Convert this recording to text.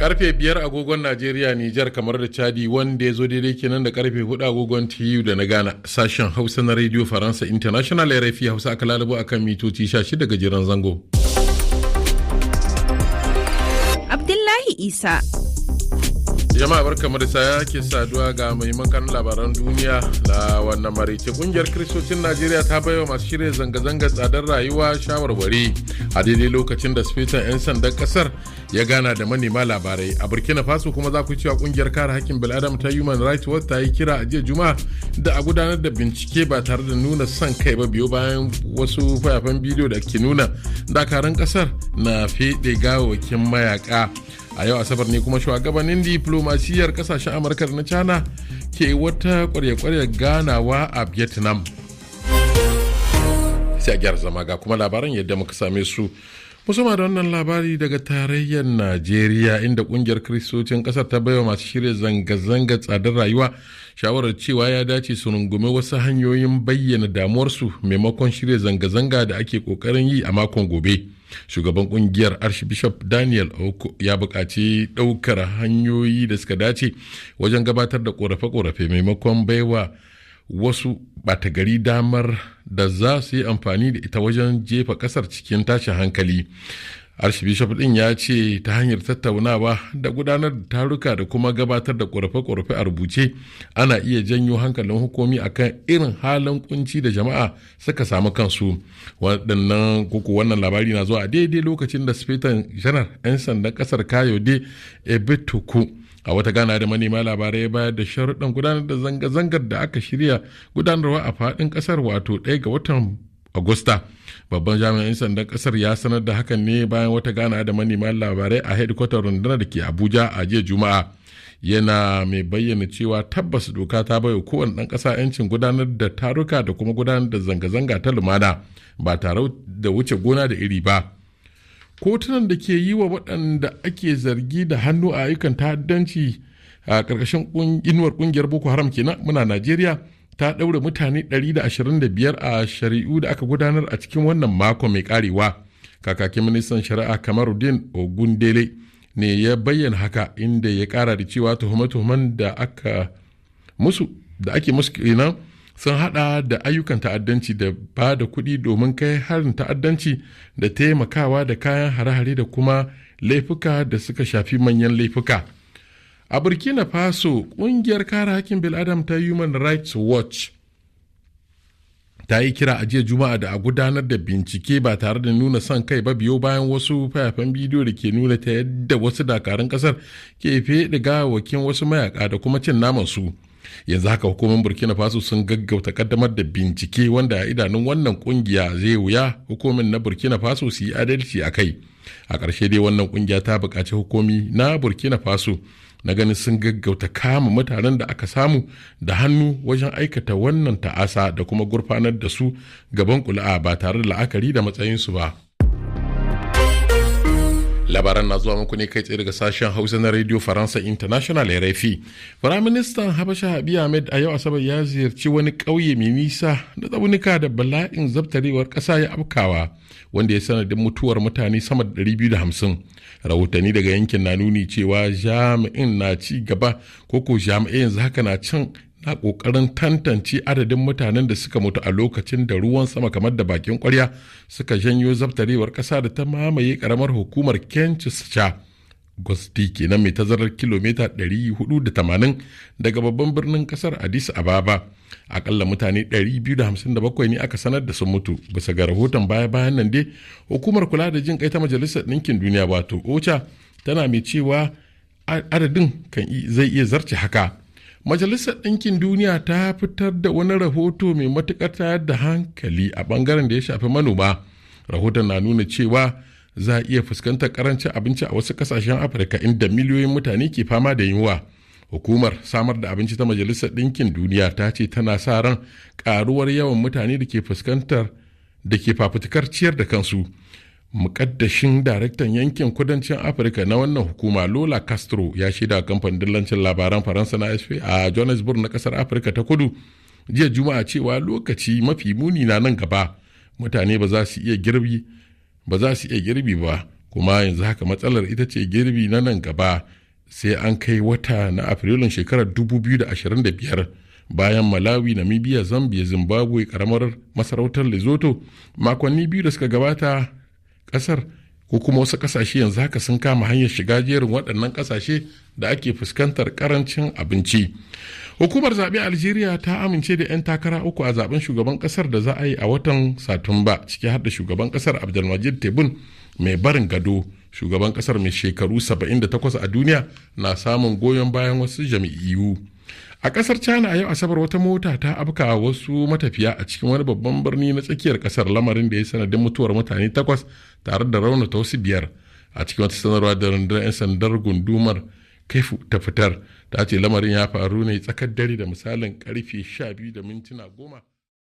Karfe 5 agogon Najeriya, Nijar, kamar da Chadi, wanda ya zo daidai kenan da karfe 4 agogon TU da na Ghana. Sashen Hausa na Radio Faransa International, RFI Hausa, aka lalabo akan mitoci 16 gajeren zango. Abdullahi Isa. Jama'a, barkamu da sake saduwa ga muhimman kan labaran duniya na wannan maraice. Kungiyar Kiristocin Najeriya ta baiwa masu shirya zanga-zanga tsadar rayuwa shawarwari a daidai lokacin da sufetan 'yan sandan kasar ya gana da manema labarai. A Burkina Faso kuma, za ku cewa kungiyar kare hakkin bil'adam ta Human Rights Watch ta yi kira a jiya Juma'a da a gudanar da bincike ba tare da nuna son kai ba, biyo bayan wasu fayafen bidiyo da ke nuna dakarun kasar na feɗe gawakin mayaka. A yau Asabar ne kuma shugabannin diplomasiyyar kasashen Amurka da na China ke wata kwarya-kwarya ganawa a Vietnam. Sai a gyara zama, ga kuma labaran yadda muka same su. Musamman da wannan labari daga tarayyar Najeriya, inda kungiyar Kiristocin kasar ta baiwa masu shirya zanga-zanga tsadar rayuwa shawarar cewa ya dace su rungumi wasu hanyoyin bayyana damuwarsu maimakon shirya zanga-zanga da ake kokarin yi a makon gobe. Shugaban kungiyar, Archbishop Daniel Oko, ya buƙaci ɗaukar hanyoyi da suka dace wajen gabatar da ƙorafe-ƙorafe maimakon baiwa wasu ɓata gari damar da za su yi amfani da ita wajen jefa ƙasar cikin tashin hankali. Archbishop din ya ce ta hanyar tattaunawa da gudanar da taruka da kuma gabatar da ƙorafe-ƙorafe a rubuce, ana iya janyo hankalin hukumi akan irin halin kunci da jama'a suka samu kansu. Waɗannan koko wannan labari na zuwa a daidai lokacin da Sufetan Janar 'yan sandan ƙasar Kayode Egbetokun, a wata gana da manema labarai, ya bayar da sharuɗan gudanar da zanga-zangar da aka shirya gudanarwa a faɗin ƙasar, wato 1 ga watan Agusta. Babban jami'in sandan kasar ya sanar da hakan ne bayan wata gana da manema labarai a hedikwatar rundunar da ke Abuja a jiya Juma'a, yana mai bayyana cewa tabbas doka ta baiwa kowane ɗan ƙasa 'yancin gudanar da taruka da kuma gudanar da zanga-zanga ta lumana ba tare da wuce gona da iri ba. Kotunan da ke yi wa waɗanda ake zargi da hannu a ayyukan ta'addanci a ƙarƙashin inuwar ƙungiyar Boko Haram kenan, muna Najeriya, ta ɗaure mutane 125 a shari'u da aka gudanar a cikin wannan mako mai karewa. Kakakin ministan Shari'a Kamarudin Ogundele ne ya bayyana haka, inda ya kara da cewa tuhume-tuhumen da aka musu da ake musu kenan sun hada da ayyukan ta'addanci, da ba da kuɗi domin kai harin ta'addanci, da taimakawa da kayan hare-hare, da kuma laifuka da suka shafi manyan laifuka. A Burkina Faso, kungiyar kare hakkin bil'adam ta Human Rights Watch ta yi kira a jiya Juma'a da a gudanar da bincike ba tare da nuna son kai ba, biyo bayan wasu fayafen bidiyo da ke nuna ta yadda wasu dakarun kasar ke feɗe gawakin wasu mayaka da kuma cin naman su. Yanzu haka hukumar Burkina Faso sun gaggauta kaddamar da bincike wanda a idanun wannan kungiya zai wuya hukumar na Burkina Faso su yi adalci a kai. A ƙarshe dai, wannan kungiya ta buƙaci hukumi na Burkina Faso na ganin sun gaggauta kama mutanen da aka samu da hannu wajen aikata wannan ta'asa da kuma gurfanar da su gaban kuli'a ba tare da la'akari da matsayinsu ba. Labaran na zuwa muku ne kai tsaye daga sashen Hausa na Radio Faransa International, RFI. Firaministan Habasha Abiy Ahmed a yau Asabar ya ziyarci wani ƙauye mai nisa da tsaunuka da bala'in zabtarewar ƙasa ya afkawa, wanda ya sanadin mutuwar mutane sama da 250. Rahotanni daga yankin na nuni cewa jami'in na ci gaba koko jami'ai yanzu haka na can na kokarin tantance adadin mutanen da suka mutu a lokacin da ruwan sama kamar da bakin kwarya suka janyo zabtarewar kasa da ta mamaye karamar hukumar Kencisha Gosti kenan, mai tazarar kilomita 480 daga babban birnin kasar Addis Ababa. Akalla mutane 257 ne aka sanar da sun mutu, bisa ga rahoton baya-bayan nan dai. Hukumar kula da jin kai ta Majalisar Ɗinkin Duniya, wato OCHA, tana mai cewa adadin kan zai iya zarce haka. Majalisar Ɗinkin Duniya ta fitar da wani rahoto mai matuƙar tayar da hankali a ɓangaren da ya shafi manoma. Rahoton na nuna cewa za a iya fuskantar karancin abinci a wasu ƙasashen Afirka, inda miliyoyin mutane ke fama da yunwa. Hukumar samar da abinci ta Majalisar Ɗinkin Duniya ta ce tana sa ran ƙaruwar yawan mutane da ke fuskantar da ke fafutukar ciyar da kansu. Mukaddashin daraktan yankin kudancin Afirka na wannan hukuma, Lola Castro, ya shaida kamfanin dillancin labaran Faransa na AFP a Johannesburg na kasar Afirka ta Kudu jiya Juma'a cewa lokaci mafi muni na nan gaba. Mutane ba za su iya girbi ba. Kuma yanzu haka matsalar ita ce girbi na nan gaba sai an kai wata na Afrilun shekarar 2025. Bayan Malawi, Namibia, Zambia, Zimbabwe, karamar masarautar Lesotho makonni 2 da suka gabata, kasar ko kuma wasu kasashe yanzu haka sun kama hanyar shiga jerin waɗannan kasashe da ake fuskantar karancin abinci. Hukumar zaɓe Algeria ta amince da 'yan takara uku a zaben shugaban ƙasar da za a yi a watan Satumba, ciki har da shugaban ƙasar Abdulmajid Tebboune mai barin gado. Shugaban ƙasar mai shekaru 78 a duniya na samun goyon bayan wasu jam'iyyu. A kasar China a yau Asabar, wata mota ta afka wasu matafiya a cikin wani babban birni na tsakiyar kasar, lamarin da ya sanadin mutuwar mutane takwas tare da raunata wasu biyar. A cikin wata sanarwa da rundunar 'yan sandar gundumar Kaifu ta fitar, ta ce lamarin ya faru ne tsakar dare da misalin karfe 12 da mintuna 10.